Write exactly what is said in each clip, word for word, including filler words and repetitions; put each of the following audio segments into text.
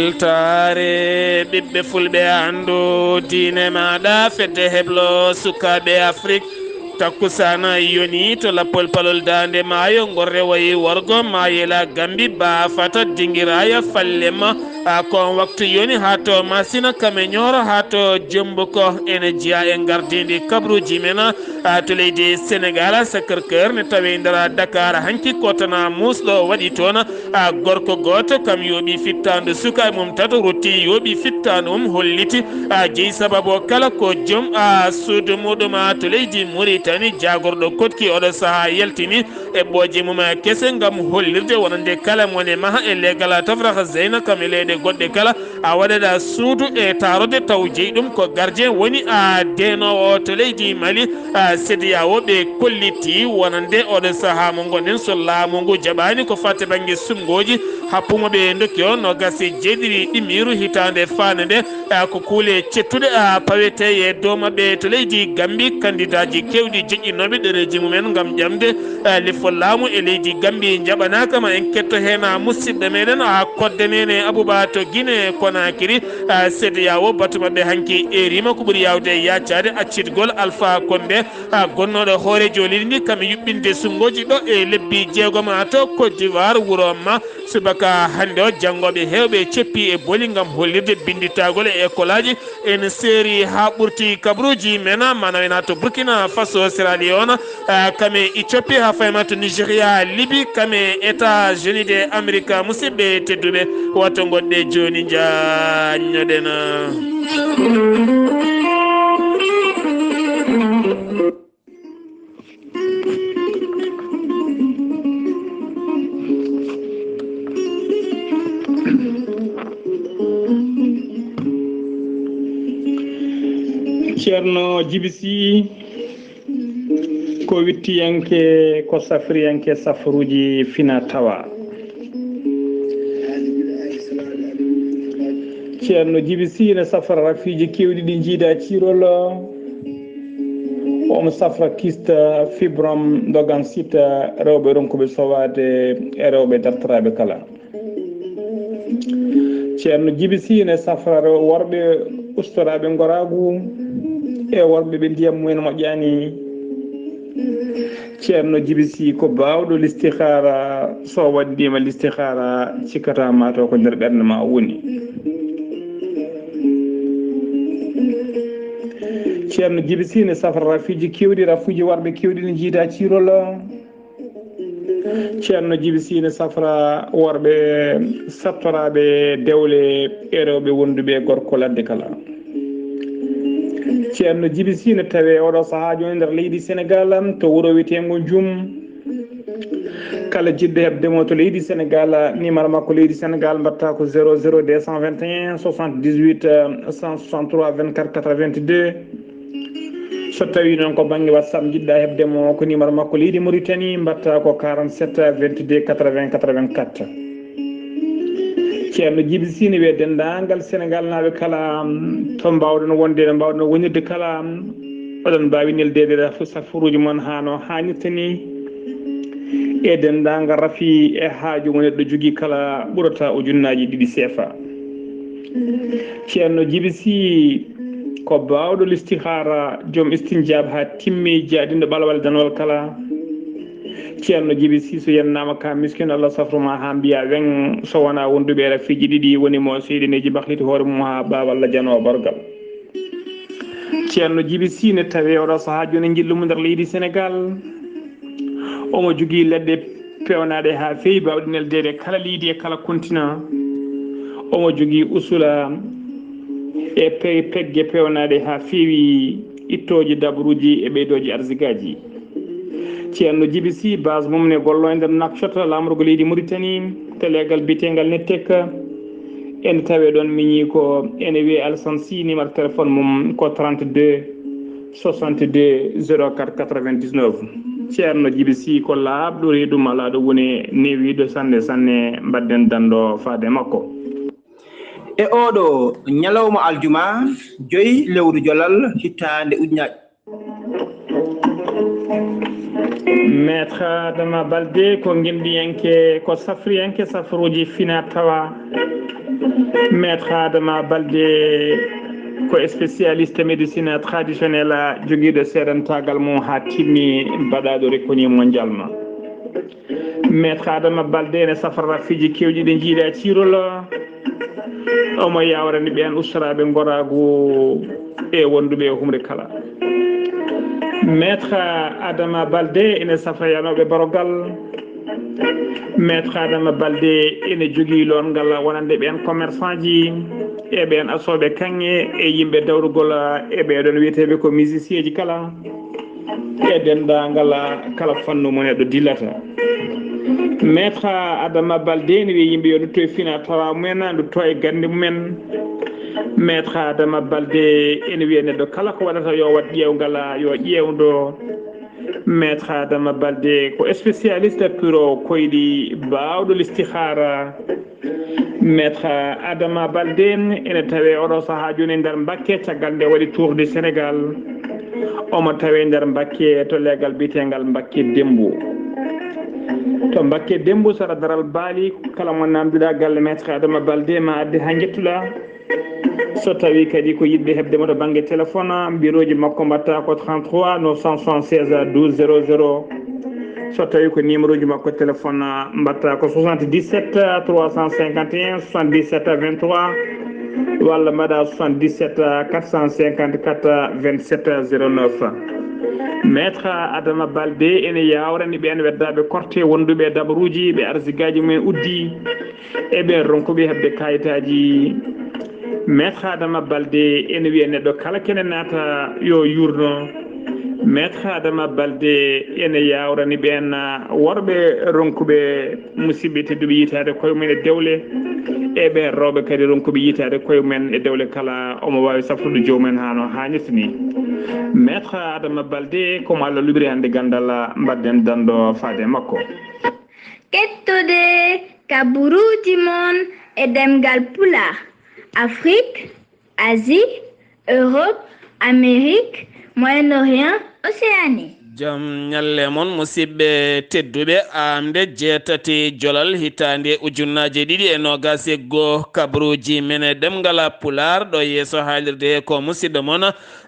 Weltaare ɓiɓɓe fulɓe, anndu diine maaɗa, fedde heblo sukaaɓe Afrik. Takkusaana yoni to lappol palol daande maayo, ngol rewoyi worgo maayela Gambi, baafata dingiraaya fallema. A ko on waktu yoni haa to Masina, Kame Ñooro, haa to Jombuko. Ene jeyaa e ngardiindi kabruuji men, a to leydi Senegaal, Sacré-Cœur ne tawi nder Dakar. Hanki ko tan a muusɗo waɗi toon, a gorko gooto kam yooɓi fittaandu suka e mum tato, rutti yooɓi fittaandu mum, holliti a jeyi sababu o kala ko joom a suudu muɗum a to leydi Muritani, jaagorɗo koɗki oɗo sahaa yaltini eɓɓooje mum kese ngam hollirde wonande kala mone maha e leegal a tafrah Zeyna kam e leyɗe goɗɗe kala a waɗaɗa suudu e taarode taw jeyi ɗum ko gardien woni a deenoowo to leydi Mali. A C D A O ɓe kolliti wonande oɗo sahaa mo ngonɗen so laamu ngu jaɓaani ko fate bannge sumngooji happu mo ɓe ndokki o noogas e jeeɗiɗi ɗimmiiru hitaande faande nde. A ko kuule cettuɗe a pawete e dow maɓɓe to leydi Gambi, kandidaaji keewɗi joƴƴinooɓe ɗereeji mumen ngam ƴamde a lefol laamu e leydi Gambi njaɓanaaka ma en ketto heen a musidɗo meɗen a kodde nene Abuba to Guinée Conakry. A C D A O batu maɓɓe hanki erima ko ɓuri yawde yaccaade accitgol Alpha Condé a gonnooɗo hooreejo leydi ndi kam yuɓɓinde sunngoji ɗo e lebbi jeegom a to Côte d'Ivoire wuro ma. Subaka hannde o, janngooɓe heewɓe ceppi e boli ngam hollirde binnditagol e ekolaaji. En seeri haa ɓurti kabruuji men, mana wena to Burkina Faso, Sierra Leone, ah, kame Ethiopie, haa fayma to Nigeria, Libye, kame États-Unis de Amerika. Musidɓe tedduɓe, wato ngoɗɗe jooni njaññoɗen. Ceerno Jibi Sy ko wittiyanke, ko safriyanke safruuji fina tawa. Ceerno Jibi Sy ne safra rafiiji keewɗi ɗi njiida ciirol. Omo safra kyste, fibrome, dogan site, rewɓe ronkuɓe sowaade e rewɓe dartoraaɓe kala. Ceerno Jibi Sy ne safra rew-, worɓe ustoraaɓe ngoraagu e worɓe ɓe ndiyam mumen moƴƴaani. Ceerno Jibi Sy ko baawɗo listihaara, so waɗdiima listihaara, cikkata ma taw ko nder ɓernde ma o woni. Ceerno Jibi Sy ne safra rafiiji keewɗi, rafuuji worɓe keewɗi ne njiida ciirol. Ceerno Jibi Sy ne safra worɓe sattoraaɓe dewle e rewɓe wonduɓe e gorko ladde kala. Ceerno Jibi Sy ne tawe oɗo sahaa jooni nder leydi Senegaal, to wuro wiyeteengo Njum. Kala jiɗɗo heɓde mo to leydi Senegaal, numéro makko leydi Senegaal mbaɗta ko zéro zéro deux cent vingt et un soixante-dix-huit cent soixante-trois vingt-quatre quatre-vingt-deux. So tawii noon ko bannge WhatsApp njiɗɗa heɓde mo, ko numéro makko leydi Mauritanie, mbaɗta ko quarante-sept vingt-deux quatre-vingts quatre-vingt-quatre. Ceerno Jibi Sy ne wiya denndaangal Senegaalnaaɓe kala, to mbaawɗon wonde, no mbaawɗon wonirde kala, oɗon mbaawi neldeede safruuji mon haa no haanirta ni e denndaangal rafi e haaju mo neɗɗo jogii kala ɓurata ujunnaaji ɗiɗi seefa. Ceerno Jibi Sy ko baawɗo listihaara, joom istinjaab haa timmi, jaaɗinɗo ɓalwal danwal kala. Ceerno Jibi Sy, so yennaama ka miskin, Allah safru ma haa mbiya weŋ, so wonaa wonduɓe e rafiiji ɗiɗi woni mo seyɗineeji bahliti hoore mum haa baawa Allah janoowo bargal. Ceerno Jibi Sy ne tawi oɗo sahaa jooni njillu mo nder leydi Senegaal. Omo jogii leɗɗe peewnaaɗe haa feewi, baawɗe neldeede kala leydi e kala kontina. Omo jogii usula e pe-, pegge peewnaaɗe haa feewi ittooji dabruuji e ɓeydooji arsigaaji. Ceerno Jibi Sy, base mum ne gollo e nder Nouakchott, laamorgo leydi Mauritanie, to leegal biyeteengal Nettec. Ene tawee ɗoon miñi ko ene wiyee Alassane Sy, numéro téléphone mum ko trente-deux soixante-deux zéro quatre quatre-vingt-dix-neuf. Ceerno Jibi Sy ko laaɓɗo reedu, malaaɗo woni newiiɗo sanne sanne, mbaɗden danndo faade makko. E ooɗo ñalawma aljuma joyi lewru jolal hitaande ujunaaji. Maître Adama Balde ko ngendiyanke, ko safriyanke safruuji fina tawa. Maître Adama Balde ko spécialiste médecine traditionnelle, jogiiɗo seedantaagal mum haa timmi, baɗaaɗo reconnu mondialement. Maître Adama Balde ene safra rafiji kewɗi ɗi njiiɗa e Tirol. Omo yawrani ɓeen ustoraaɓe ngoraagu e wonduɓe e humre kala. Maître Adama Balde ene safra yanooɓe barogal. Maître Adama Balde ene jogii loongal wonande ɓeen commerçant ji e ɓeen asooɓe kaŋŋe e yimɓe dawrugol e ɓeeɗoon wiyeteeɓe ko musicien ji kala e denndaangal kala fannu mo neɗɗo dillata. Maître Adama Balde ene wiya yimɓe yo ndutto e fina tawa mumen, ndutto e gannde mumen. Maître Adama Balde ene wiya neɗɗo kala ko waɗata yo waɗ ƴeewngal, yo ƴeewndo. Maître Adama Balde ko spécialiste puro koyɗi, baawɗo listihaara. Maître Adama Balde ene tawee oɗo sahaa jooni e nder Mbakke, caggal nde waɗi Tour du Sénégal. Omo tawee nder Mbakke to leegal biyeteengal Mbakke Dembu. To Mbakke Dembu, sara daral baali, kala mo naamnduɗaa galle Maître Adama Balde ma adde haa njettuɗaa. So tawii kadi ko yiɗɓe heɓde mo to bannge téléphone, mbirooji makko mbaɗta ko trente-trois neuf cent soixante-seize douze zéro zéro. So tawii ko numéro ji makko téléphone, mbaɗta ko soixante-dix-sept trois cent cinquante et un soixante-dix-sept vingt-trois, walla mbaɗa soixante-dix-sept quatre cent cinquante-quatre vingt-sept zéro neuf. Maître Adama Balde ene yawrani ɓeen weddaaɓe korte wonduɓe e dabaruuji, ɓe arsigaaji mumen uddi, e ɓeen ronkuɓe heɓde kayitaaji. Maître Adama Balde ene wiya neɗɗo kala kene naata yo yuurno. Maître Adama Balde ene yawrani ɓeen worɓe ronkuɓe musidɓe tedduɓe yitaade koye mumen e dewle, e ɓeen rewɓe kadi ronkuɓe yitaade koye mumen e dewle kala, omo waawi safrude joomum en haa no haanirta ni. Maître Adama Balde, ko mo Allah luɓiri hannde ganndal, mbaɗden danndo faade e makko. Kettude kaburuuji mon e ɗemngal Pulaar, Afrik, Asie, Europe, Amérique, Moyen-Orient, Océanie. Jam ñalle mon, musidɓe tedduɓe. Aamde jeetati jolal hitaande ujunnaaje ɗiɗi e noogaas e goo, kabaruuji men e ɗemngal Pulaar, ɗo yeeso haalirde ko musidɗo mon,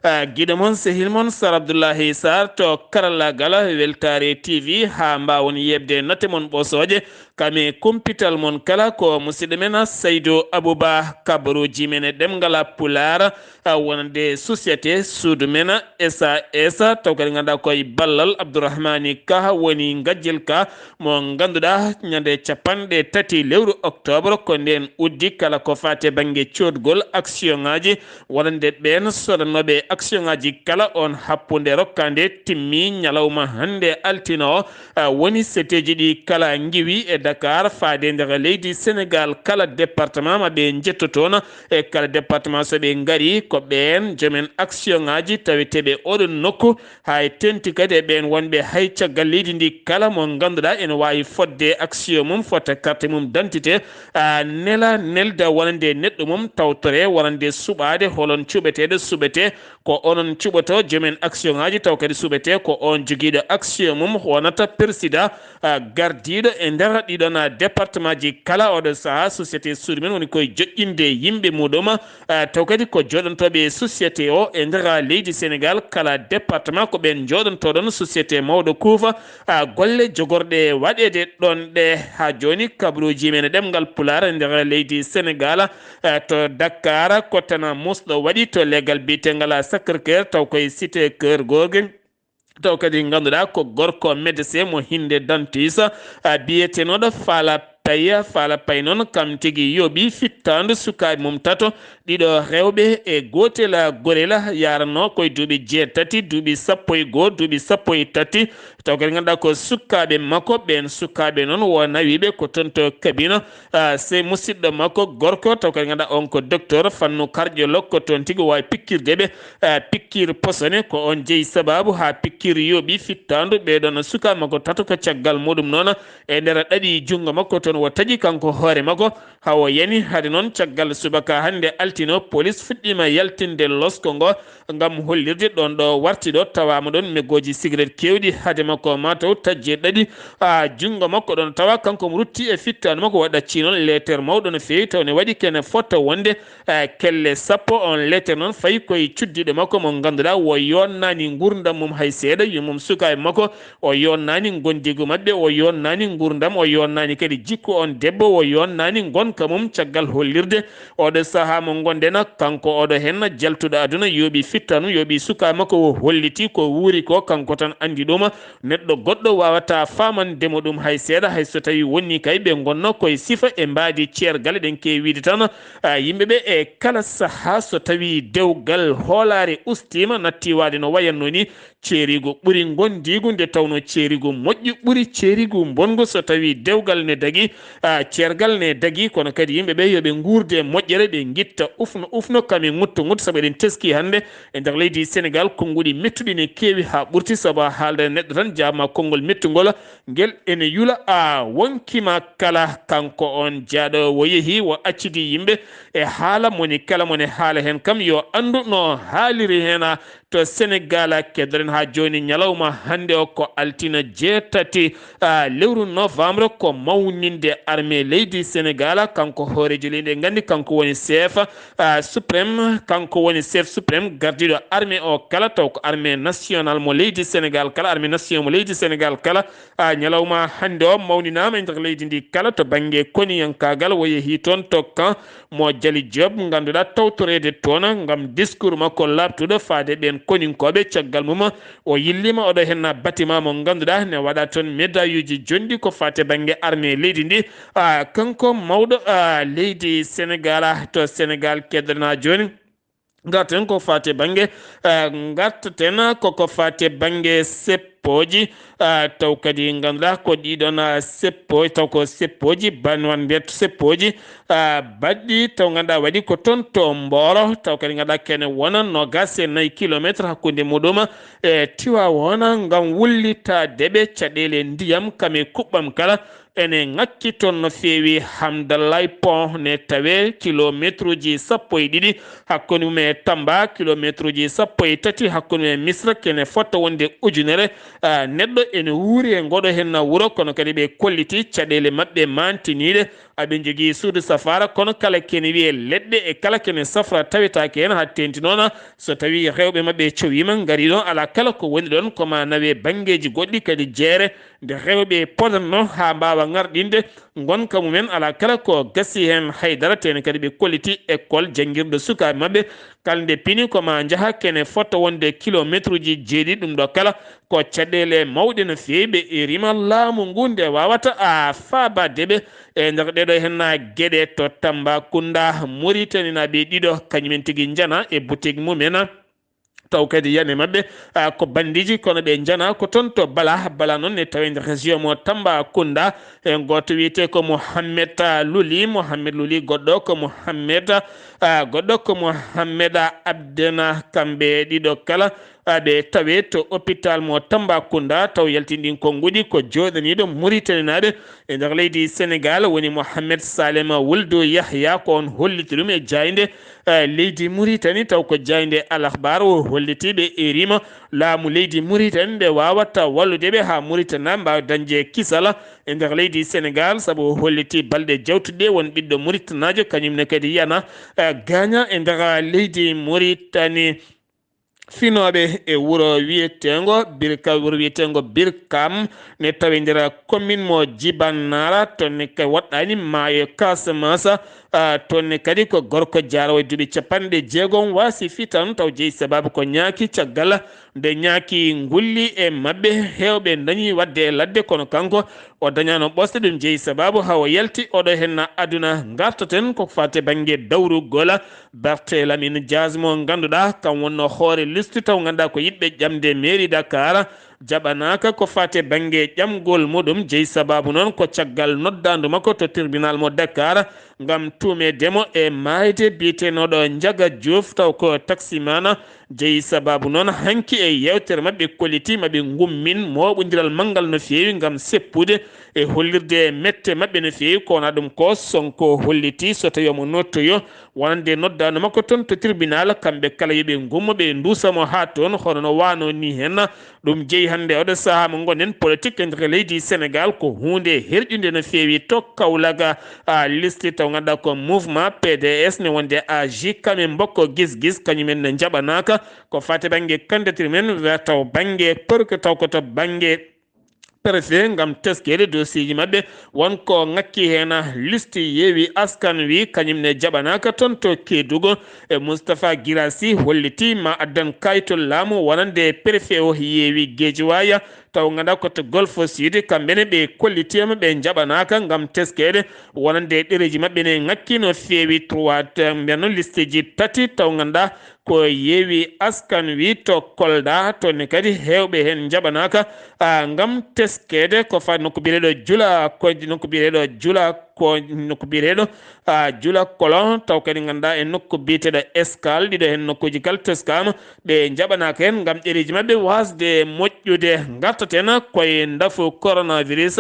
ah, giɗo mon, sehil mon, Sar Abdullahi Sar to karallaagal Weltaare T V, haa mbaawon yeeɓde note mon ɓosooje. Kame kumpital mon kala ko musidɗo men Saydu Abuba, kabaruuji men e ɗemngal Pulaar, a wonande société suudu men S A S, taw kadi ngannduɗaa koye ballal Abdourahmani Ka woni ngajjel ka, mo ngannduɗaa ñande capanɗe tati lewru octobre ko ndeen uddi kala ko faati bannge coodgol action ŋaaji wonande ɓeen sodanooɓe action ŋaaji kala on happunde rokkaande timmi ñalawma hannde altine o, a, woni seteeji ɗi kala ngiwi e Dakar faade nder leydi Sénégal, kala département ma ɓe njetto toon, e kala département so ɓe ngari ko ɓeen joomen action ŋaaji taweteeɓe oɗon nokku, hay tenti kadi e ɓeen wonɓe hay caggal leydi ndi kala mo ngannduɗaa ene waawi fodde action mum, fota carte mum d'identité, a, nela nelda wonande neɗɗo mum tawtore wonande suɓaade holon cuɓeteeɗo suɓete. Ko onon cuɓoto joomen action ŋaaji, taw kadi suɓete ko on jogiiɗo action mum wonata président, ah, gardiiɗo e nder ɗiɗon, ah, département ji kala. Oɗo sahaa société suudu men woni koye joƴƴinde yimɓe muɗum, ah, taw kadi ko jooɗontooɓe e société o e nder, ah, leydi Sénégal, kala département ko ɓeen jooɗontooɗon société mawɗo kuufa, ah, golle jogorɗe waɗeede ɗon ɗe. Haa jooni kabaruuji men e ɗemngal Pulaar e nder leydi Sénégal, eh, to Dakar, ko tan musɗo waɗi to leegal biyetengal Sacré-Cœur, taw koye cité Keur Gorgui. Taw kadi ngannduɗaa ko gorko médecin mo hinde dentiste, eh, biyetenooɗo Fala Paye. Fala Paye noon kam tigi yooɓi fittaandu sukaaɓe mum tato, ɗiɗo rewɓe e gootel gorel, yaranoo koye duuɓi jeetati, duuɓi sappo e goo, duuɓi sappo e tati. Taw kadi ngannduɗaa ko sukaaɓe makko ɓeen, sukaaɓe noon wo nawiiɓe ko toon to Kabina. Ah, sey musidɗo makko gorko, taw kadi ngannduɗaa on ko docteur fannu cardiologue, ko toon tigi waawi pikkirde ɓe, ah, pikkir posone. Ko on jeyi sabaabu haa pikkir yooɓi fittaandu ɓee ɗoon sukaaɓe makko tato. Ko caggal muɗum noon, e nder ɗaɗi junngo makko to no o taƴi kanko hoore makko, haa o yani. Hade noon, caggal subaka hannde altino, polis fuɗɗiima yaltinde losko ngo ngam hollirde ɗoon ɗo warti ɗo, tawaama ɗoon megooji sigaret keewɗi. Hade makko, maa taw taƴje ɗaɗi, a, junngo makko ɗoon tawa kanko mo rutti e fittaandu makko, o ɗaccii noon leeter mawɗo no feewi, taw ne waɗi kene fota wonde, a, kelle sappo. On leeter noon fayi koye cuddiiɗo makko mo ngannduɗaa o yonnaani nguurndam mum hay seeɗa, yumum sukaaɓe makko, o yonnaani ngondiigu maɓɓe, o yonnaani nguurndam, o yonnaani kadi jikku on debbo, o yonnaani ngonka mum caggal hollirde oɗo sahaa mo ngonɗen, kanko oɗo heen jaltuɗo aduna, yooɓi fittaandu, yooɓi sukaaɓe makko, o holliti ko wuuri ko kanko tan anndi ɗum. Neɗɗo goɗɗo waawataa faamande mo ɗum hay seeɗa, hay so tawii wonnii kay ɓe ngonno koye sifa e mbaadi ceergal. Eɗen keewi wiide tan, a, yimɓe ɓe e kala sahaa so tawii dewgal hoolaare ustiima, nattii waade no wayatnoo ni, ceeriigu ɓuri ngondiigu, nde tawnoo ceeriigu moƴƴu ɓuri ceeriigu mbonngu. So tawii dewgal ne dagi, a, ceergal ne dagi, kono kadi yimɓe ɓe yo ɓe nguurde moƴƴere, ɓe ngitta ufno ufno, kam e ŋutto ŋutto, sabu eɗen teskii hannde e nder leydi Senegaal, konnguɗi mettuɗi ne keewi haa ɓurti, sabu a haalda e neɗɗo tan, jaabma konngol mettungol, ngel ene yula, a, wonkii ma kala. Kanko on jaaɗo o yehi, o accidi yimɓe e haala, moni kala moni haala heen kam yo anndu no haaliri heen, a, to Senegaal. Keddoɗen haa jooni, ñalawma hannde o ko altine jeetati, a, lewru novembre, ko mawninde armée leydi Senegaal. Kanko hooreejo leydi, en nganndi kanko woni chef, a, suprême, kanko woni chef suprême gardiiɗo armée o kala, taw ko armée nationale mo leydi Senegaal kala, armée nation mo leydi Senegaal kala. A, ñalawma hannde o mawninaama e nder leydi ndi kala, to bannge koniyankaagal, o yehi toon to camp mo Jali Diop, ngannduɗaa, tawtoreede toon ngam discours makko laaɓtuɗo faade ɓeen koninkooɓe. Caggal mum, o yilliima oɗo heen bâtiment mo ngannduɗaa ne waɗa toon médailluji jonɗi ko faati bannge armée leydi ndi. A, kanko mawɗo, a, leydi Senegaal, to Senegaal keddoɗen haa jooni. Ngarten ko faati bannge, eh, ngartaten ko, ko faati bannge seppooji, eh, taw kadi ngannduɗaa ko ɗiɗon, eh, seppooji, taw ko seppooji, banwan mbiyat seppooji, eh, baɗɗi, taw ngannduɗaa waɗi ko toon to Mboro, taw kadi ngannduɗaa kene wona noogaas e nayi kilomeetre hakkunde muɗum e Tiwaawoona, ngam wullitaade ɓe caɗeele ndiyam kam e kuɓɓam kala. Ene ŋakki toon no feewi. Hamdallah Pont ne tawee kilomeetruuji sappo e ɗiɗi hakkunde mum e Tamba, kilomeetruuji sappo e tati hakkunde mum e Misra, kene fota wonde ujunere, ah, neɗɗo ene wuuri e ngoɗo heen wuro, kono kadi ɓe kolliti caɗeele maɓɓe maantiniiɗe. Aɓe njogii suudu safaara, kono kala kene wiyee leɗɗe e kala kene safra tawetaake heen, haa teeŋti noon, so tawii rewɓe maɓɓe cowiima, ngarii ɗoon, alaa kala ko woni ɗoon, ko maa nawee banngeeji goɗɗi, kadi jeere nde rewɓe podanno haa mbaawa ŋarɗinde ngonka mumen, alaa kala ko gasi heen hay dara. Teeŋti kadi ɓe kolliti école janngirɗo sukaaɓe maɓɓe, kala nde pini ko maa njaha kene fota wonde kilomeetruuji jeeɗiɗi. Ɗum ɗo kala ko caɗeele mawɗe no feewi. Ɓe eeriima laamu ngu nde waawata a faabaade ɓe e nder ɗeɗo heen geɗe. To Tambacounda, Muritaninaaɓe ɗiɗo kañumen tigi njana e boutique mumen. Taw kadi yane maɓɓe, ah, ko bandiiji, kono ɓe njana ko toon to Bala. Bala noon ne tawi nder région mo Tambacounda. E gooto wiyetee ko Mohamed, ah, Luli, Mohamed Luli, goɗɗo ko Mohamed, ah, goɗɗo ko Mohamed, ah, Abdena. Kamɓe ɗiɗo kala, ah, ɓe tawe to hôpital mo Tambacounda. Taw yaltinɗin konnguɗi ko jooɗaniiɗo Muritaninaaɓe e nder leydi Senegaal, woni Mohamed Salema Wuldu Yahya, ko on holliti ɗum e jaaynde, eh, leydi Muritani, taw ko jaaynde Al Akhbar o holliti. Ɓe eeriima laamu leydi Muritani nde waawata wallude ɓe haa Muritani mbaawa dañde kisal e nder leydi Senegaal, sabu o holliti balɗe jawtuɗe won ɓiɗɗo Muritanaajo, kañum ne kadi yana, eh, gaaña e nder leydi Muritani. Finooɓe e wuro wiyeteengo Birka-, wuro wiyeteengo Birkam ne tawi nder commune mo Jibanara, toon ne kay woɗɗaani maayo Casamance. Ah, toon ne kadi ko gorko jaaroowo e duuɓi capanɗe jeegom waasi fitan, taw jeyi sababu ko ñaaki, caggal nde ñaaki ngulli e maɓɓe, heewɓe dañi waɗde e ladde, kono kanko o dañaano ɓosde. Ɗum jeyi sababu haa o yalti oɗo heen aduna. Ngartaten ko faati bannge dawrugol. Barthélémy Dias mo ngannduɗaa kam wonno hoore liste taw ngannduɗaa ko yiɗɓe ƴamde mairie Dakar, jaɓanaaka ko faati bannge ƴamgol muɗum. Jeyi sababu noon ko caggal noddaandu makko to tribunal mo Dakar ngam tuumeede mo e maayde biyeteenoɗo Ndiaga Diouf, taw ko taximan Jeyi sababu noon hanki e yeewtere maɓɓe, kolliti maɓɓe ngummin mooɓondiral manngal no feewi ngam seppude e hollirde mette maɓɓe no feewi. Ko wonaa ɗum ko Sonko holliti so tawii omo nottoyo wonande noddaandu makko toon to tribunal, kamɓe kala yo ɓe ngummo, ɓe nduusa mo haa toon, hono no waanoo nii heen. Ɗum jeyi hannde oɗo sahaa mo ngonɗen, politique e nder leydi Senegal ko huunde herƴunde no feewi to Kaolack. A listi taw ngannduɗaa ko mouvement P D S ne wonde A J, kam e mbokko gis-gis, kañumen ne njaɓanaaka ko faati bannge candidature men, wa-, taw bannge perke taw ko to bannge préfet ngam teskeede dossier ji maɓɓe. Won ko ŋakki heen, listi Yewwi Askan Wi, kañum ne jaɓanaaka toon to Kedougou. E Moustapha Guirassy holliti ma addan kayitol laamu wonande préfet o Yewwi Guédiawaye, taw ngannduɗaa ko to Golfe Sud, kamɓe ne ɓe kollitiima ɓe njaɓanaaka ngam teskeede wonande ɗereeji maɓɓe ne ŋakki no feewi. Trois, mbiyan noon listeji tati taw ngannduɗaa ko Yewwi Askan Wi to Kolda, toon ne kadi heewɓe heen njaɓanaaka, a, ngam teskeede ko faati nokku biyeteeɗo Jula, ko nokku biyeteeɗo Jula, ko nokku biyeteeɗo, a, Jula Kolo, taw kadi ngannduɗaa e nokku biyeteeɗo Escale, ɗiɗo heen nokkuuji kala teskaama, ɓe njaɓanaaka heen ngam ɗereeji maɓɓe waasde moƴƴude. Ngartaten koye ndafu coronavirus,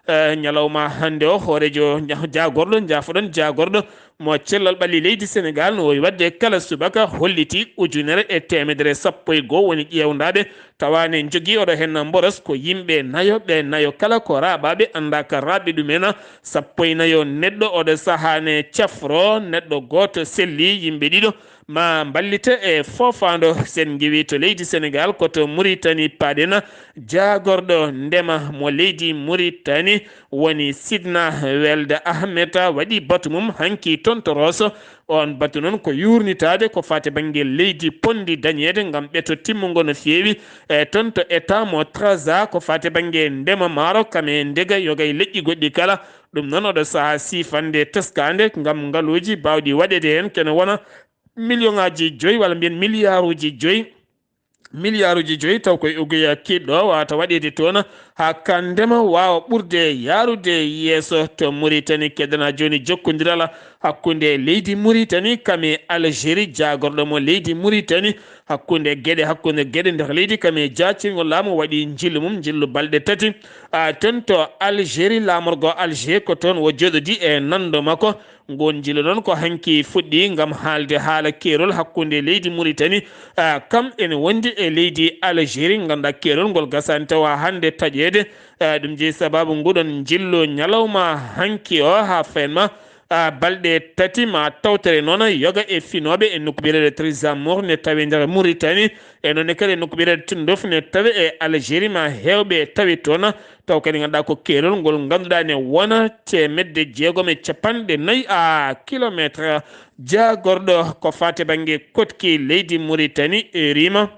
eh, ñalawma hannde o, hooreejo nja-, jaagorɗo, njaafoɗon jaagorɗo mo cellal ɓalli leydi Senegal no wowi waɗde kala subaka, holliti ujunere e teemedere sappo e goo woni ƴeewndaaɓe, tawa ne njogii oɗo heen mboros ko yimɓe nayo, ɓe nayo kala ko raaɓaaɓe, anndaa ka raaɓi ɗumen, sappo e nayo neɗɗo oɗo sahaa ne cafro, neɗɗo gooto selli, yimɓe ɗiɗo ma mballite e foofaando. Sen ngiwi to leydi Senegal, ko to Muritani paaɗen, jaagorɗo ndema mo leydi Muritani woni Sidna Welde Ahmed waɗi batu mum hanki toon to Rosso. On batu noon ko yuurnitaade ko faati bannge leydi ponndi dañeede ngam ɓeto timmungo no feewi, e toon to état mo Trarza ko faati bannge ndema maaro, kam e ndega, yoga e leƴƴi goɗɗi kala. Ɗum noon oɗo sahaa siifande teskaande ngam ngaluuji baawɗi waɗeede heen kene wona miliyonaaji joyi walla mbiyen miliyaaruuji joyi. Miliyaaruuji joyi taw koye uguya kiiɗɗo wawata waɗeede toon haa ka ndema waawa ɓurde yaarude yeeso to Muritani. Keddana jooni jokkondiral hakkunde leydi Muritani kam e Algérie, jaagorɗo mo leydi Muritani, hakkunde geɗe, hakkunde geɗe nder leydi kam e jaacingol laamu waɗi njillu mum, njillu balɗe tati. A, toon to Algérie, laamorgo Alger ko toon o jooɗodi e nanndo makko. Ngon njillu noon ko hanki fuɗɗi ngam haalde haala keerol hakkunde leydi Muritani, a, kam ene wondi e leydi Algérie. Ngannduɗaa keerol ngol gasaani tawa hannde taƴeede. A, ɗum jeyi sababu nguɗon njillu ñalawma hanki o haa fenma, a, balɗe tati ma tawtere noon yoga e finooɓe e nokku biyeteeɗo Trarza Mor ne tawi nder Muritani, e noon ne kadi e nokku biyeteeɗo Tindouf ne tawi e Algérie ma heewɓe tawi toon. Taw kadi ngannduɗaa ko keerol ngol ngannduɗaa ne wona teemedde jeegom e capanɗe nayi a kilometre. Jaagorɗo ko faati bannge koɗki leydi Muritani e rima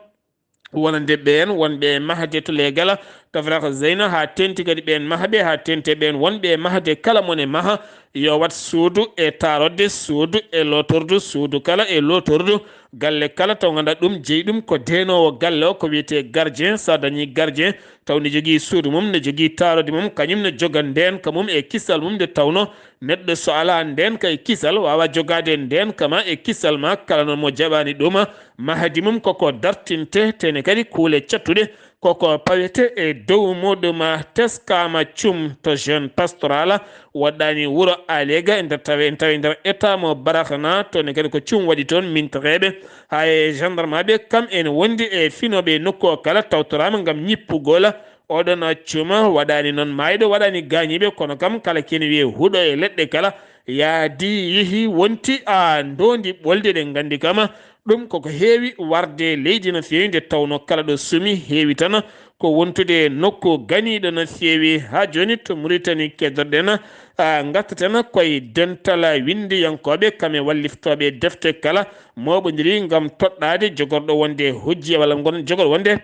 wonande ɓeen wonɓe e mahde to Legala, to Farak Zeyna, haa teeŋti kadi ɓeen mahɓe, haa teeŋti ɓeen wonɓe e mahde kala mone maha, yo waɗ suudu e taarodde, suudu e lootordu, suudu kala e lootordu, galle kala taw ngannduɗaa ɗum jeyi ɗum ko deenoowo galle o, ko wiyetee gardien. So a dañii gardien, taw ne jogii suudu mum, ne jogii taaroodi mum, kañum ne joga ndeenka mum e kisal mum, nde tawnoo neɗɗo so alaa ndeenka e kisal, waawaa jogaade ndeenka ma e kisal ma, kala noon mo jaɓaani ɗum, mahdi mum koko dartinte, tene kadi kuule cattuɗe koko pawete e dow muɗum. Teskaama cum to jeune pastoral, woɗɗaani wuro Alega, e nder tawe, en tawi nder état mo Baraxna, toon ne kadi ko cum waɗi toon, mintereeɓe, haa e gendarmeɓe, kam ene wondi e finooɓe e nokku o kala, tawtoraama ngam ñippugol. Oɗon cum waɗaani noon maayɗo, waɗaani gaañiiɓe, kono kam kala kene wiyee huɗo e leɗɗe kala yaadi, yehi, wonti, a, ndoondi ɓolde, eɗen nganndi kam ɗum koko heewi warde leydi no feewi, nde tawnoo kala ɗo sumi heewi tan ko wontude nokku ganiiɗo no feewi. Haa jooni to Muritani keddorɗen, a, ngartaten koye dental winndiyankooɓe, kam e walliftooɓe defte kala mooɓondiri ngam toɗɗaade jogorɗo wonde hujja walla ngon jogorɗo wonde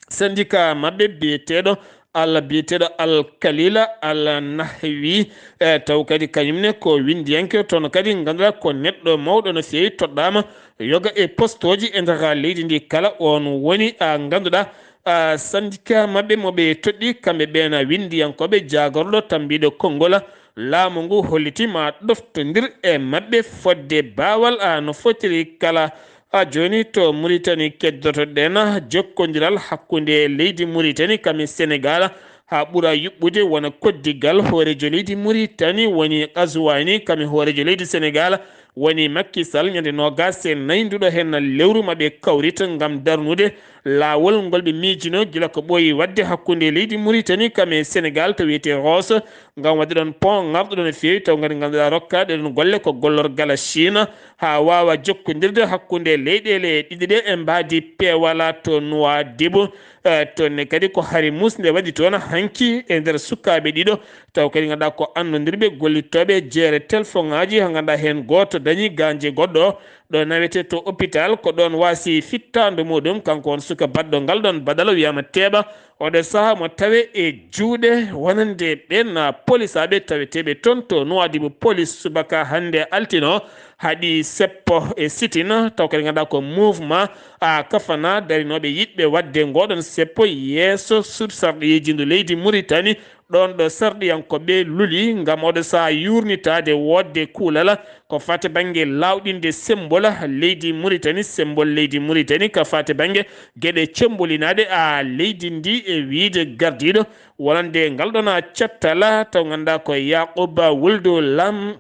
syndicat maɓɓe biyeteeɗo Al, biyeteeɗo Al Kalila Al Nahwi, e, taw kadi kañum ne ko winndiyanke, toon kadi ngannduɗaa ko neɗɗo mawɗo no feewi, toɗɗaama yoga e postooji e nder leydi ndi kala. On woni, a, ngannduɗaa, a, syndicat maɓɓe mo ɓe toɗɗi kamɓe ɓeen winndiyankooɓe, jaagorɗo tambiiɗo konngol laamu ngu holliti ma ɗoftondir e maɓɓe fodde baawal, a, no fotiri kala. A jooni to Muritani keddoto-ɗen jokkondiral hakkunde leydi Muritani kam e Senegaal haa ɓura yuɓɓude wona koddigal. Hooreejo leydi Muritani woni Gazouani kam e hooreejo leydi Senegaal woni Macky Sall ñande noogaas e nayi nduɗo heen lewru maɓɓe kawrita ngam darnude laawol ngol ɓe miijino gila ko ɓooyi waɗde hakkunde leydi Muritani kam e Senegaal to wiyetee Rosso, ngam waɗde ɗoon pont ŋarɗo ɗoon no feewi, taw ngati ngannduɗaa rokkaade ɗoon golle ko gollorgal Chine, haa waawa jokkondirde hakkunde leyɗeele ɗiɗi ɗe e mbaadi peewal to Nouadhibou. Eh, toon ne kadi ko hari muusnde waɗi toon hanki e nder sukaaɓe ɗiɗo, taw kadi ngannduɗaa ko annondirɓe gollitooɓe jeere telfoŋaaji, haa ngannduɗaa heen gooto dañi gaañde goɗɗo, ɗo nawetee to hôpital, ko ɗoon waasi fittaandu muɗum. Kanko on suka baɗɗo ngal ɗoon badal o wiyaama Teeɓa, oɗo sahaa mo tawe e juuɗe wonande ɓeen polisaaɓe taweteeɓe toon to Nouadhibou. Polis subaka hannde altino haɗi seppo e sitin, taw kadi ngannduɗaa ko mouvement a kafana darinooɓe yiɗɓe waɗde ngoɗon seppo yeeso suudu sarɗiyeeji ndu leydi Muritani, ɗoon ɗo sarɗiyankooɓe luli ngam oɗo sahaa yuurnitaade woodde kuulal ko fate bannge laawɗinde sembol leydi Muritani, sembol leydi Muritani ka fate bannge geɗe cembolinaaɗe a leydi ndi e wiyde gardiiɗo wonande ngal ɗoon a cattal, taw ngannduɗaa ko Yakuba Wuldu Lam,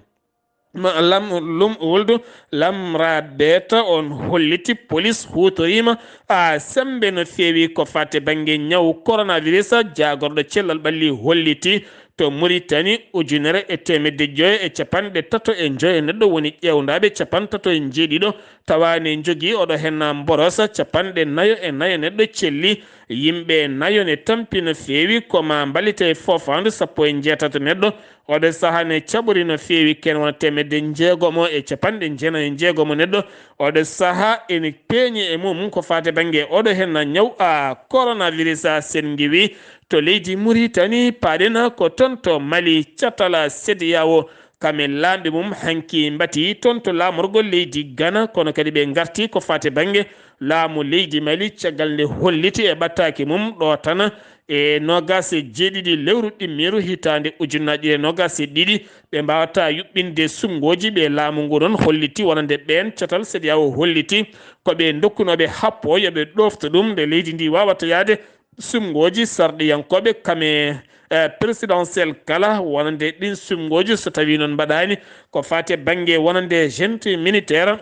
ma-, Lam, Lum, Wuldu Lamrabeeta on holliti polis huutoriima a semmbe no feewi ko fate bannge ñaw coronavirus. Jaagorɗo cellal ɓalli holliti to Muritani ujunere e teemedde joyo e capanɗe tato e joyo neɗɗo woni ƴeewndaaɓe, capantato e njeeɗiɗo tawa ne njogii oɗo henna mborosa, capanɗe nayo e nayo neɗɗo celli, yimɓe nayo ne tampi no feewi ko ma mballite e foofaandu, sappo e njeetato neɗɗo oɗo sahaa ne caɓori no feewi, ken wona teemedde njeegomo e capanɗe jeenayo e njeegomo neɗɗo oɗo sahaa ene peeñi e mum ko fate bannge oɗo henna ñaw a coronavirus a sen ngiwi to leydi Muritani. Paaɗen ko toon to Mali, catal CEDEAO kam e laamɓe mum hanki mbati toon to laamorgol leydi Gana, kono kadi ɓe ngarti ko fate bannge laamu leydi Mali, caggal nde holliti e ɓattaake mum ɗo tan e noogaas e jeeɗiɗi lewru ɗimmiiru hitaande ujunnaji ɗiɗi e noogaas e ɗiɗi, ɓe mbaawata yuɓɓinde suɓngooji ɓe laamu ngu ɗoon holliti wonande ɓeen catal CEDEAO holliti ko ɓe ndokkunooɓe happo yo ɓe ɗoofto ɗum nde leydi ndi waawata yahde suɓngooji sarɗiyankooɓe kam e, eh, présidentiel kala wonande ɗin suɓngooji so tawii noon mbaɗaani ko faati e bannge wonande junte militaire,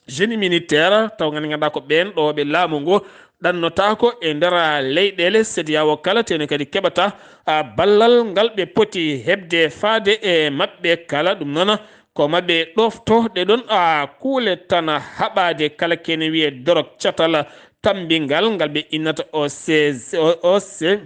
génie militaire, taw ngannduɗaa ko ɓeen ɗo ɓe laamu ngu ɗannotaako e nder leyɗeele CEDEAO kala, tene kadi keɓata, a, ballal ngal ɓe poti heɓde faade e maɓɓe kala. Ɗum noon ko maɓɓe ɗofto ɗe ɗon, a, kuule tan haɓaade kala kene wiye dorog catal tammbingal ngal ɓe innata O C, O C,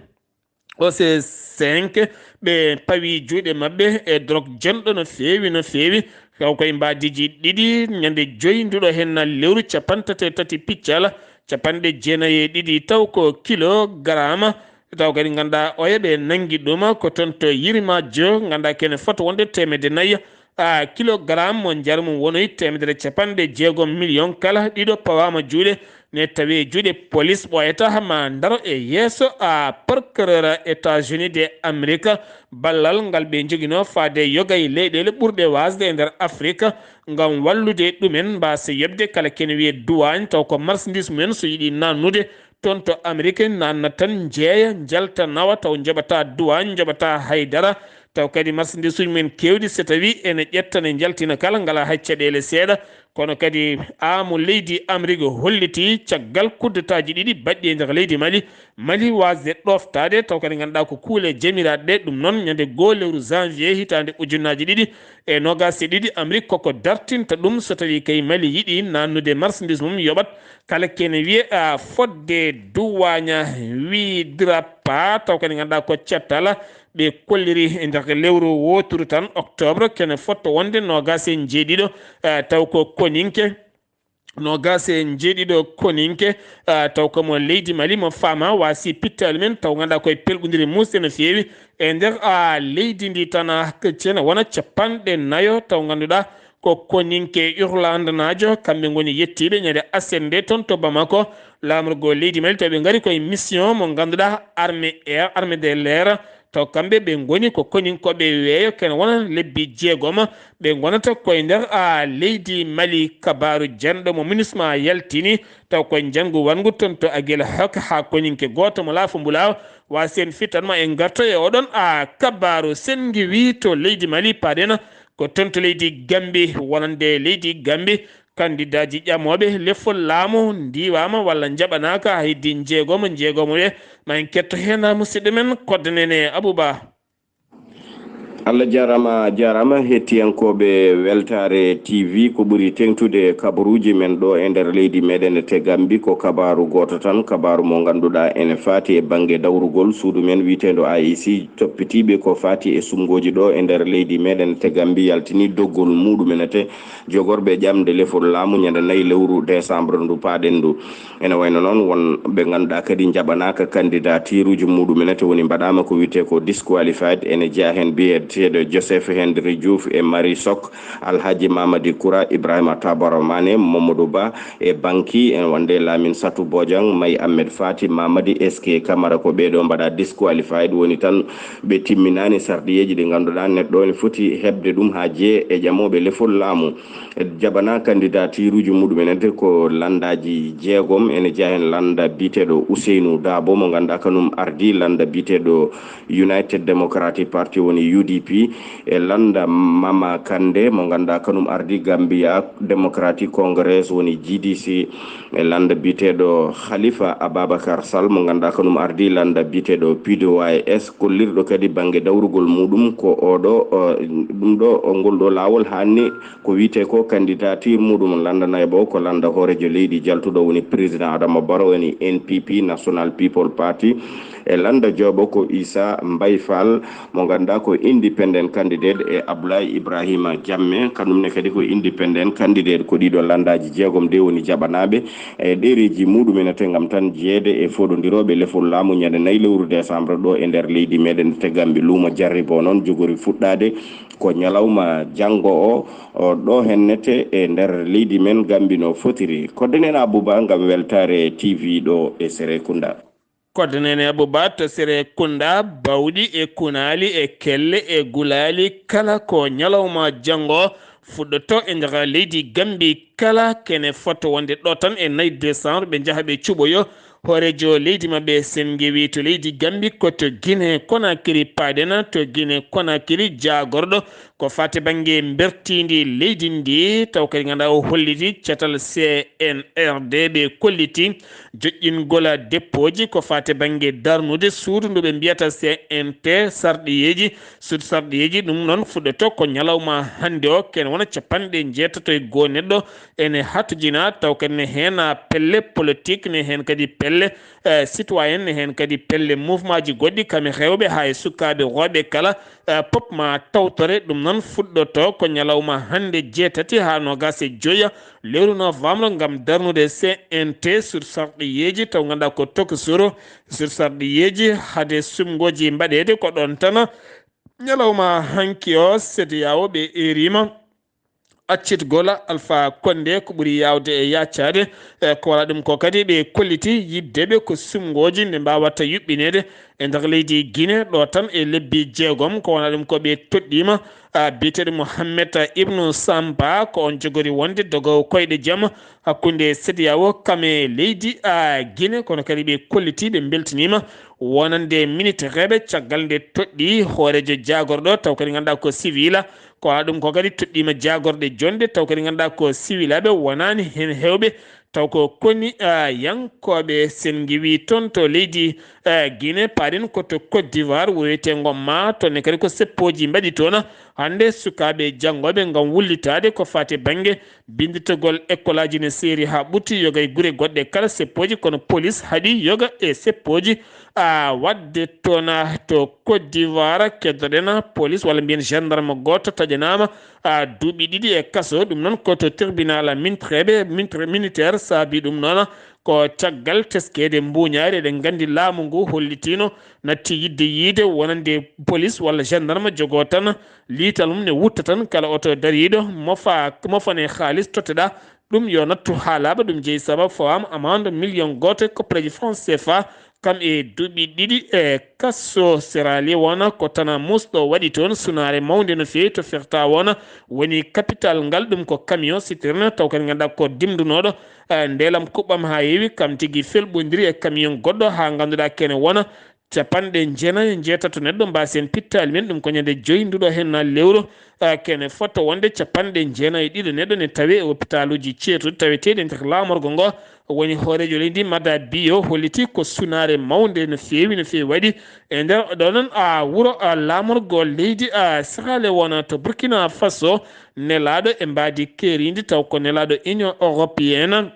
O C cinq, ɓe pawi juuɗe maɓɓe e drog jonɗo no feewi, no feewi. Taw koye mbaadiiji ɗiɗi, ñande joyi nduɗo henna lewru, capanɗe tati e tati piccal, capanɗe jeenayi e ɗiɗi taw ko kilogarama. Taw kadi ngannduɗaa oya ɓe nanngi ɗum ko toon to Yirimaajo, ngannduɗaa kene fota wonde teemedde nayi a, kilogaram mo njar mum wonoyi teemedere capanɗe jeegom miliyon kala ɗiɗo pawaama juuɗe, ne tawi e juuɗe polis ɓooyata ma ndaro e yeeso a procureur États-Unis de Amérique. Ballal ngal ɓe njoginoo faade yoga e leyɗeele ɓurɗe waasde e nder Afrik ngam wallude ɗumen mbaasa yoɓde kala kene wiye duwaañ, taw ko marchandise mumen so yiɗi nannude toon to Amérique, nanna tan njeeya, njalta nawa, taw njoɓata duwaañ, njoɓata haydara, taw kadi marchandise uji mumen keewɗi so tawi ene ƴetta ne njaltina kala, ngala hay caɗeele seeɗa. Kono kadi aamu leydi Amérique holliti caggal kuddataaji ɗiɗi baɗɗi e nder leydi Mali, Mali waasde ɗoftaade, taw kadi ngannduɗaa ko kuule jamiraaɗe ɗe, ɗum noon ñande goo lewru janvier hitaande ujunnaaji ɗiɗi e noogaas e ɗiɗi, Amérique koko dartinta ɗum so tawi kay Mali yiɗi nannude marchandise mum yoɓat kala kene wiye, a, fodde duwaaña wiidrapa, taw kadi ngannduɗaa ko cettala ɓe kolliri e nder lewru wooturu tan, octobre, kene fotto wonde noogaas e njeeɗiɗo, a, taw ko koninke, noogaas e njeeɗiɗo koninke, a, taw ko mo leydi Mali mo faama waasi pittaali men, taw ngannduɗaa koye pelɓondiri muusde no feewi e nder, a, leydi ndi tan, a, cene wona capanɗe nayo, taw ngannduɗaa ko koninke Irlandanaajo, kamɓe ngoni yettiiɓe ñande aset nde toon to Bamako, laamorgo leydi Mali, taw ɓe ngari koye mission mo ngannduɗaa armée air, armée de l'air, Taw kamɓe ɓe ngoni ko koninkooɓe weeyo, kene wona lebbi jeegom ɓe ngonata koye nder a leydi Mali. Kabaaru janɗo mo MINUSMA yaltini, taw koye njanngu wanngu toon to Agel Hok haa koninke gooto mo Laafo Mbulaaw. Wa sen fittan ma en ngarto e oɗon a kabaaru. Sen ngiwi to leydi Mali, paɗen ko toon to leydi Gambi. Wonande leydi Gambi, kandidaaji ƴamooɓe lefol laamu ndiwaama walla njaɓanaaka, hay heddi njeegomo njeegomo ɓe. Ma en ketto heen musidɗo men Kodde Nene Abou Ba. Allah jaaraama, a jaaraama hettiyankooɓe Weltaare T V. Ko ɓuri teeŋtude kabaruuji men ɗo e nder leydi meɗen te Gambi ko kabaaru gooto tan, kabaaru mo ngannduɗaa ene faati e bannge dawrugol suudu men wiyeteendu A I C, toppitiiɓe ko faati e suɓngooji ɗo e nder leydi meɗen te Gambi yaltini doggol muuɗum ene te jogorɓe ƴamde lefol laamu ñande nayi lewru décembre ndu paaɗen ndu. Ene wayno noon won ɓe ngannduɗaa kadi njaɓanaaka kandidatiiruuji muuɗum ene te woni mbaɗaama ko wiyetee ko disqualified, ene jeyaa heen biyeteeɗo Joseph Henry Diouf e Marie Sok, Alhaji Mamadi Koura, Ibrahima Tabara Mane, Mamadou Ba e Banki, ene wonde Lamine Satou Bojang, May Ahmed Fati, Mamadi S K Camara, ko ɓee ɗo mbaɗaa disqualified, woni tan ɓe timminaani sarɗiyeeji ɗi ngannduɗaa neɗɗo ene foti heɓde ɗum haa jeye e ƴamooɓe lefol laamu. Jaɓanaa kandidatiiruuji muuɗum ene te ko lanndaaji jeegom, ene jeyaa heen lannda biyeteeɗo Ousseynou Dabo mo ngannduɗaa kanum ardii lannda biyeteeɗo United Democratic Party woni U D P, e lannda Mama Kande mo ngannduɗaa kanum ardii Gambia Democratic Congress woni G D C, e lannda biyeteeɗo Khalifa Ababacar Sall mo ngannduɗaa kanum ardii lannda biyeteeɗo P D O I S, kollirɗo kadi bannge dawrugol muuɗum ko oɗo, o, ɗum ɗo, ngol ɗo laawol haanni ko wiyetee ko candidature muuɗum lannda nayaɓo ko lannda hooreejo leydi jaltuɗo woni président Adama Barrow woni N P P, National People Party, e lannda joyaɓo ko Issa Mbaye Fall mo ngannduɗaa ko independent candidate e Abdoulaye Ibrahima Jammeh, kanum ne kadi ko independent candidate. Ko ɗiɗo lanndaaji jeegom de woni jaɓanaaɓe e ɗereeji muuɗum ene te ngam tan jeyeede e fooɗondirooɓe lefol laamu ñande nayi lewru décembre ɗo e nder leydi meɗen te Gambi. Luumo jarribo noon jogori fuɗɗaade ko ñalawma janngo o, o ɗo hennete e nder leydi men Gambi no fotiri. Kodde nena Abouba ngam Weltaare T V ɗo e Serekunda. Kodde nene Abouba to Serekunda, bawɗi e kunaali e kelle e gulaali, kala ko ñalawma janngo fuɗɗoto e nder leydi Gambi kala kene foto wonde ɗo tan e nayi décembre ɓe njaha ɓe cuɓoyo hooreejo leydi maɓɓe. Sen ngewi to leydi Gambi ko to Guinée Conakry paɗen, to Guinée Conakry jaagorɗo ko fate bannge mbertindi leydi ndi, taw kadi ngannduɗaa o holliti catal C N R D ɓe kolliti joƴƴingol deppooji ko fate bannge darnude suudu ndu ɓe mbiyata C N T sarɗiyeeji. Suudu sarɗiyeeji ɗum noon fuɗɗoto ko ñalawma hannde o, kene wona capanɗe njeetato e goo neɗɗo ene hatojina, taw kadi ne heen pelle politique, ne heen kadi pelle eh, citoyen, ne heen kadi pelle mouvement ji goɗɗi, kamɓe rewɓe haa e sukaaɓe rewɓe kala, eh, pop ma tawtore. Ɗum noon fuɗɗoto ko ñalawma hannde jeetati haa noogaas e joya lewru novembre ngam darnude C N T sur sarɗiyeeji taw ngannduɗaa ko tokosoro sur sarɗiyeeji hade suɓngooji mbaɗeede. Ko ɗoon tan ñalawma hanki o C D A O ɓe eeriima accitgol Alpha Condé ko ɓuri yaawde e yaacaade. E ko wala ɗum ko kadi ɓe kolliti yiddeɓe ko suɓngooji nde mbawata yuɓɓineede e nder leydi Guinée ɗo tan e lebbi jeegom. Ko wona ɗum ko ɓe toɗɗiima, a, biyeteeɗo Mohamed Ibnu Samba, ko on jogori wonde dogowo koyɗe jam hakkunde C D A O kam e leydi, a, Guinée, kono kadi ɓe kolliti ɓe mbeltiniima wonande minitereeɓe caggal nde toɗɗi hooreejo jaagorɗo taw kadi ngannduɗaa ko civil. Ko wona ɗum ko kadi toɗɗiima jaagorɗe jonde taw kadi ngannduɗaa ko siwilaaɓe wonaani heen heewɓe, taw ko koni, a, yankooɓe. Sen ngiwi toon to leydi, a, Guinée, paɗen ko to Côte d'Ivoire, wiyeteengo ma toon ne kadi ko seppooji mbaɗi toon hannde sukaaɓe janngooɓe ngam wullitaade ko faati bannge binnditagol ekkolaaji ne seeri haa ɓurti yoga e gure goɗɗe kala seppooji, kono polis haɗi yoga e seppooji, a, waɗde toon to Côte d'Ivoire. Keddoɗen polis walla mbiyen gendarme gooto taƴanaama, a, duuɓi ɗiɗi e kaso. Ɗum noon ko to tribunal mintereeɓe, mintere-, militaire saabi ɗum noon ko caggal teskeede mbuuñaari. Eɗen nganndi laamu ngu hollitiino natti yidde yiide wonande polis walla gendarme jogoo tan liital mum ne wutta tan kala oto dariiɗo mofa, mofane haalis totteɗaa ɗum yo nattu haa laaɓa. Ɗum jeyi sabab fawaama amande million gooto koppareeji franc C F A kam e duuɓi ɗiɗi e kaso. Sierra Leone, ko tan musɗo waɗi toon sunaare mawnde no feewi to Freetown, woni capital ngal. Ɗum ko camion citerne, taw kadi ngannduɗaa ko dimndunooɗo, eh, ndeelam kuɓɓam haa heewi, kam tigi felɓondiri e camion goɗɗo haa ngannduɗaa kene wona capanɗe jeenayi e jeetato neɗɗo mbaasen pittaali men. Ɗum ko ñande joyi nduɗo heen lewru, eh, kene fota wonde capanɗe jeenayi e ɗiɗo neɗɗo ne tawe e hopitaaluuji ceertuɗi taweteeɗi e nder laamorgo ngo. Woni hooreejo leydi Mada Bio holliti ko sunaare mawnde no feewi, no feewi waɗi e nder ɗo noon, a, wuro, a, laamorgo leydi, a, Sierra Leone to Burkina Faso, nelaaɗo e mbaadi keeriindi, taw ko nelaaɗo Union Européenne,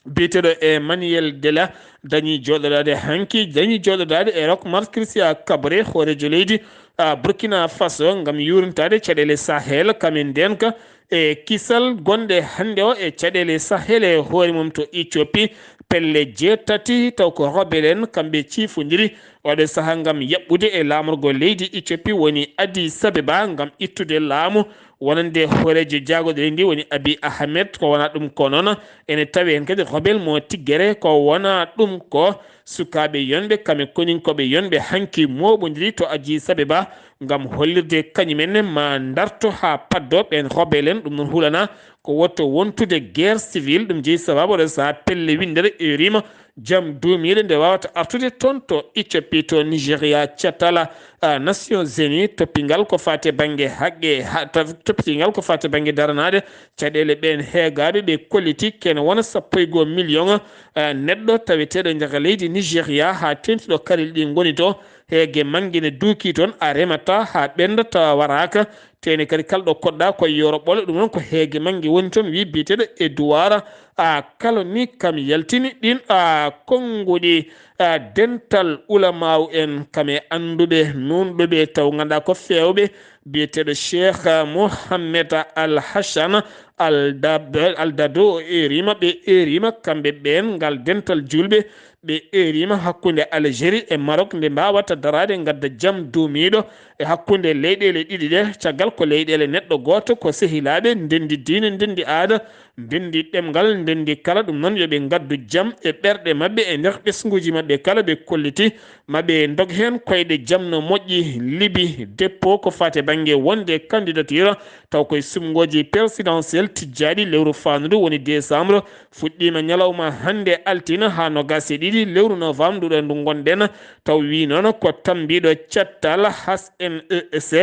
biyeteeɗo Emmanuel Dela, dañi jooɗodaade hanki, dañi jooɗodaade e Roch Marc Christian Kaboré, hooreejo leydi, a, Burkina Faso, ngam yuurnitaade caɗeele Sahel, kam e ndeenka e kisal gonɗe hannde o e caɗeele Sahel e hoore mum to Éthiopie. Pelle jeetati taw ko rebel en, kamɓe ciifondiri oɗo sahaa ngam yaɓɓude e laamorgo leydi Éthiopie woni Addis Abeba ngam ittude laamu wonande hooreejo jaagorɗe ndi woni Abiy Ahmed. Ko wona ɗum ko noon, ene tawi heen kadi rebel mo Tigré. Ko wona ɗum ko sukaaɓe yonɓe, kam e koninkooɓe yonɓe hanki mooɓondiri to Addis Abeba ngam hollirde kañum en ma ndarto haa paddo ɓeen rebel en. Ɗum noon hulana ko wotto wontude guerre civile. Ɗum jeyi sabaabu oɗo sahaa pelle winndere erima jam duumiiɗo nde waawata artude toon to Éthiopie, to Nigeria, catal, a, Nations Unies, toppingal ko faati bannge haqqe, ha-, ta-, toppingal ko faati bannge daranaade caɗeele ɓeen heegaaɓe ɓe kolliti kene wona sappo e goo million, a, neɗɗo taweteeɗo nder leydi Nigeria haa teeŋtuɗo karel ɗi ngoni to. Heege mannge ne duuki toon, a remata haa ɓennda tawa waraaka. Teene kadi kala ɗo koɗɗa ko yooro ɓolo, ɗum noon ko heege mannge woni toon, wi biyeteeɗo Edouard, a, Kaloni kam yaltini ɗin, a, konnguɗi, a, dental ulamaaw en kam e annduɓe nuunɗuɓe taw ngannduɗaa ko feewɓe, biyeteeɗo Cheikh Mohammed Al Hassan Al Dab-, Al Dado o erima, ɓe erima kamɓe ɓeen ngal dental juulɓe, ɓe erima hakkunde Algérie e Maroc nde mbaawata daraade ngadda jam duumiiɗo e hakkunde leyɗeele ɗiɗi ɗe, caggal ko leyɗeele neɗɗo gooto, ko sehilaaɓe, ndenndi diine, ndenndi aada, ndenndi ɗemngal, ndenndi kala. Ɗum noon yo ɓe ngaddu jam e ɓerɗe maɓɓe, e nder ɓesnguuji maɓɓe kala, ɓe kolliti ma ɓe ndog heen koyɗe jam no moƴƴi. Libi dépôt ko faati bannge wonde candidature taw koye suɓngooji présidentielle tijjaaɗi lewru faandu woni décembre fuɗɗiima ñalawma hannde altine haa noogaas e ɗiɗi lewru novembre nduɗo ndu ngonɗen. Taw wi noon ko tammbiiɗo cattal H N E S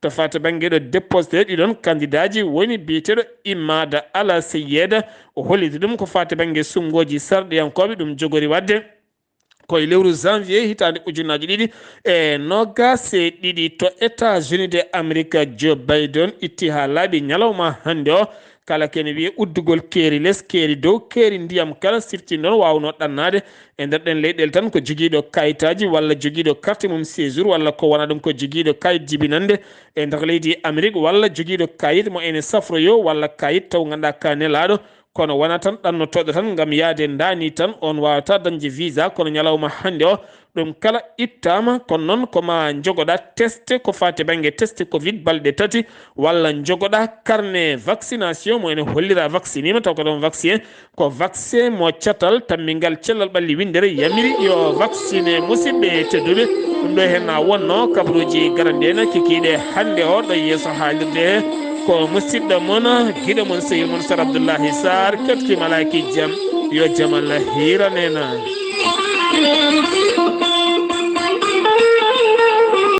to faati bannge ɗo déposé ɗiɗon kandidaaji woni biyeteeɗo Imada Ala Seyeda. O holliti ɗum ko faati bannge suɓngooji sarɗiyankooɓe ɗum jogori waɗde. Ko e lewru janvier hitaande ujunnaji ɗiɗi e noogaas e ɗiɗi to États-Unis de Amérique, Joe Biden itti haa laaɓi ñalawma hannde o. Kala kene wiye uddugol keeri les, keeri dow, keeri ndiyam kala sifti noon waawno ɗannaade e nder ɗen leyɗeele tan ko jogiiɗo kayitaaji walla jogiiɗo carte mum séjour walla ko wona ɗum ko jogiiɗo kayit jibinande e nder leydi Amérique walla jogiiɗo kayit mo ene safroyo walla kayit taw ngannduɗaa ka nelaaɗo. Kono wona tan ɗannotooɗo tan ngam yahde ndaani tan, on waawata dañde visa, kono ñalawma hannde o, ɗum kala ittaama. Kono noon, ko ma njogoɗa test ko faati bannge test covid balɗe tati, walla njogoɗa carnet vaccination mo ene hollira vaccinima, taw ko ɗon vaccin, ko vaccin mo catal tammingal cellal ɓalli winndere yamiri yo vaccine. Musidɓe tedduɓe, ɗum ɗo heen na wonno kabaruuji garanɗi en kikiiɗe hannde o ɗo yeeso haalirde he. Ko musidɗo mon, giɗo mon, sehil mon, Sar Abdullahi Sarr, keɗki malaaki jam, yo jam Allah hiiran en.